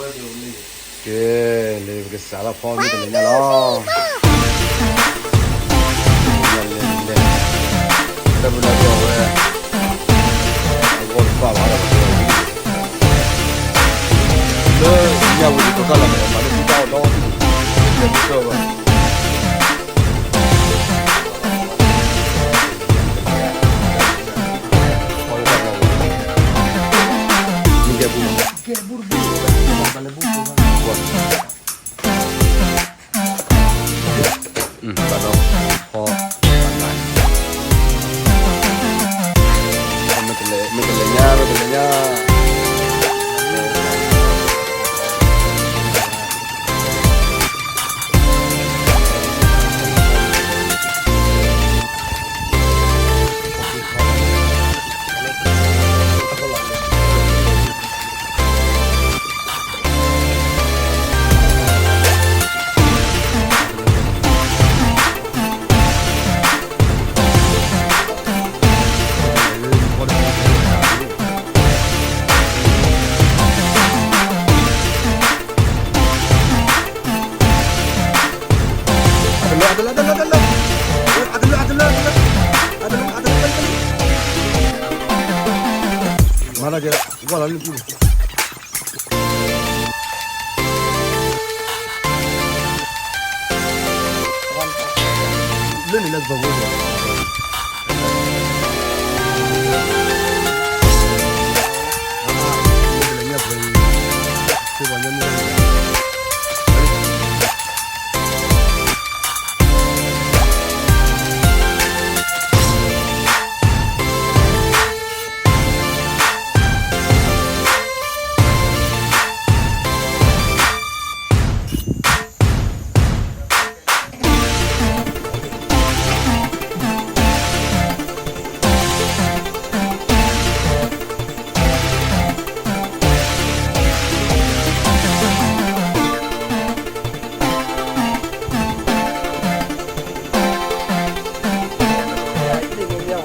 ကဲ, လၢပကစးထီၣ်ဖီမ့ၢ်တလဲၤညါလီၤ. လဲၤလဲၤ, တၢ်ပနီၣ်ဒိၣ်အဝဲ, အဂီၢ်တဖၣ်ဘၣ်ဒီး, လၢညါဝံၤဒီးတၢ်လီၤမး မၤလၢပတၢ်အီၣ်ဒီး, လဲၤပကၢၢ်ဘၣ်. မ့ၢ်တလဲၤညါ, မ့ၢ်တလဲၤညါ. မၤလီၤက့ၤ, ကွၢ်လီၤလၢပူၤ, လၢန့ၣ်လၢပဂိၢ်န့ၣ်, မ့ၢ်တလဲၤညါပှဲၤ, စ့ပှၤညါ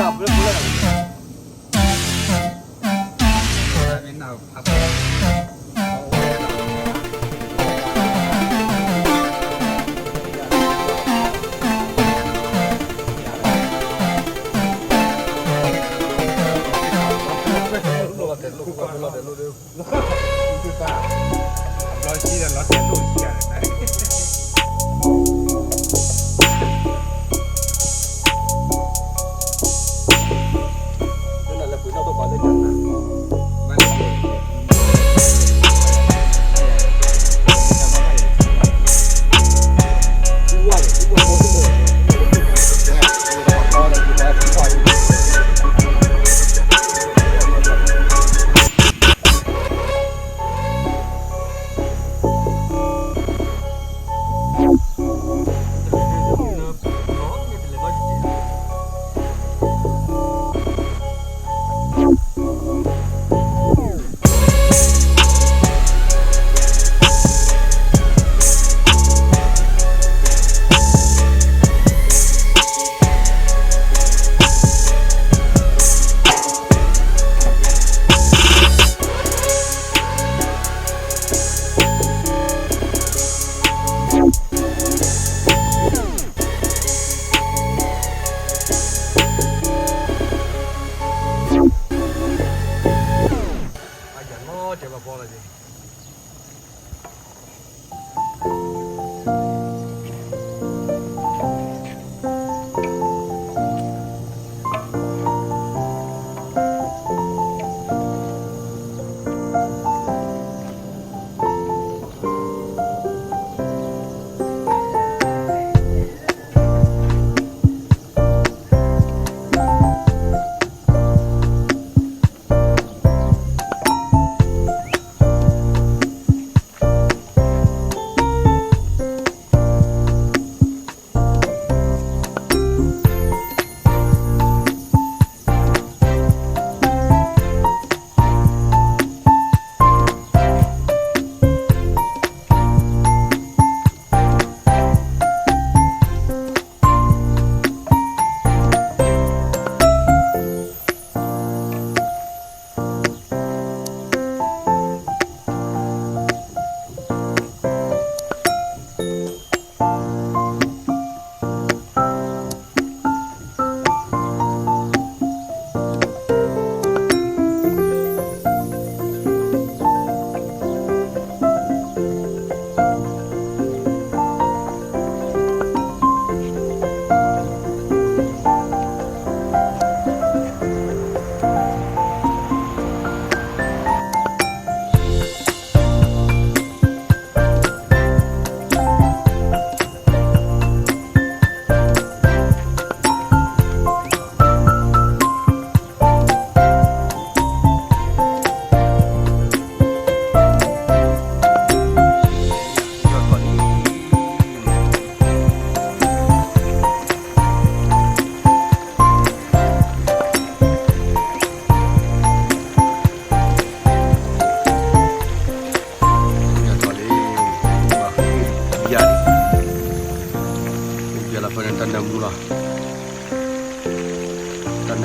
မ့ၢ် လၢပှၤလၢညါနၤ,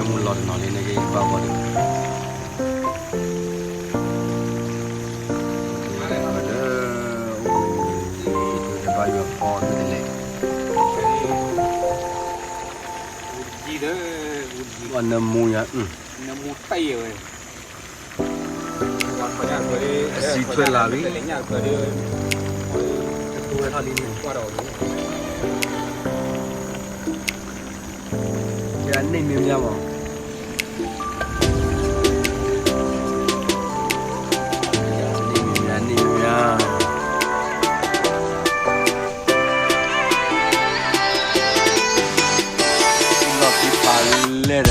မူလီၤတနီၤလံန့ၣ်က့ၤဘၣ်ဂီၢ်ဒီး, လၢ, ဘၣ်ယွၤဖီတလဲၣ်, နမူယၤ, နမူတဝဲ, အစံးထွဲလၢ်လံ, တဝဲထီၣ်လံန့ၣ်, ယန့ၢ်မ့ၢ်မ့ၢ်မး, န့ၢ်မ့ၢ်မ့ၢ်, လီ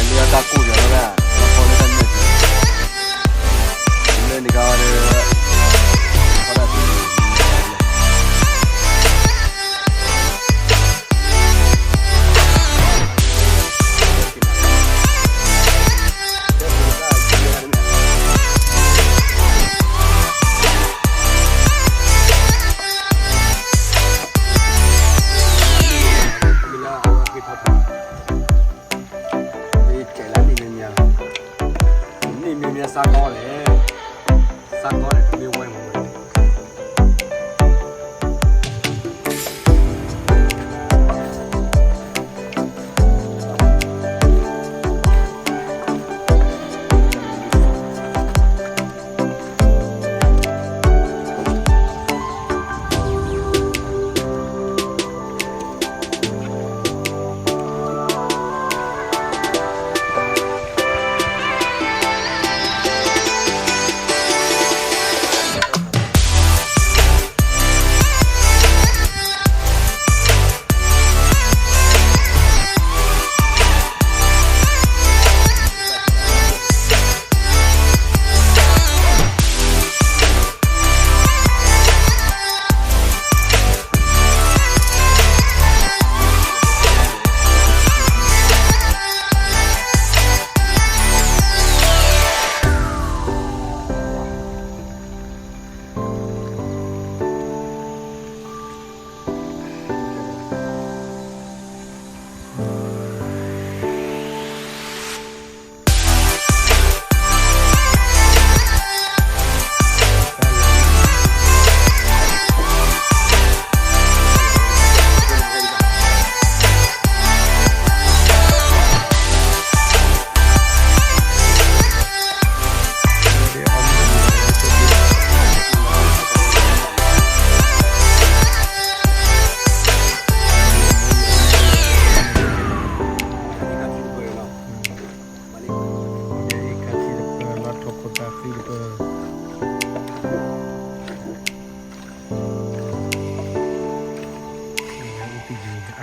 ၢ်ခံပာ်လဲၣ်ဒီး လၢတၢ်ကိၢ်ယီၤလီၤဒၣ်, လီၤဖီလၢတၢ်နဲၣ်ကျဲ, လၢန့ၣ်ကဒီး, ဖီဒၣ် မ့ၢ်လၢအဝဲက့ၤထီၣ်ဖျါ, မ့ၢ်ကဲလၢန့ၣ်မ့ၢ်မ့ၢ်, န့ၣ်မ့ၢ်မ့ၢ်စါကီးလဲၣ်, စါကီးန့ၣ် တမ့ၢ်ဝဲမ့ၢ်ဝဲ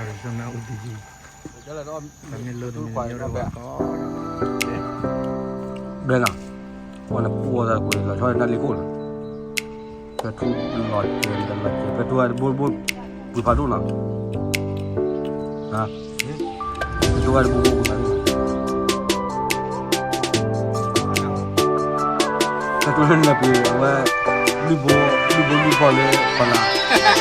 Arizona အူတယံၤ, ဘဲနီၤ, ပှၤနပှီၢ်သးကွံာ် လီၤဆီတနၢ်လံခိၣ်နီၤ, ပထူလီၤစဲၤ လီၤစဲၤ ပထူဝဲတဘိဘိ ပှ့ၤဖးဒိၣ်နီၤ, ပထူဝဲတဘိဘိ ပှ့ၤဖးဒိၣ်နီၤ, ပထူလၢနပှ့ၤအဝဲ လွံၢ်ဘိ လွံၢ်ဘိလွံၢ်ဘိလၢ ခီလာ်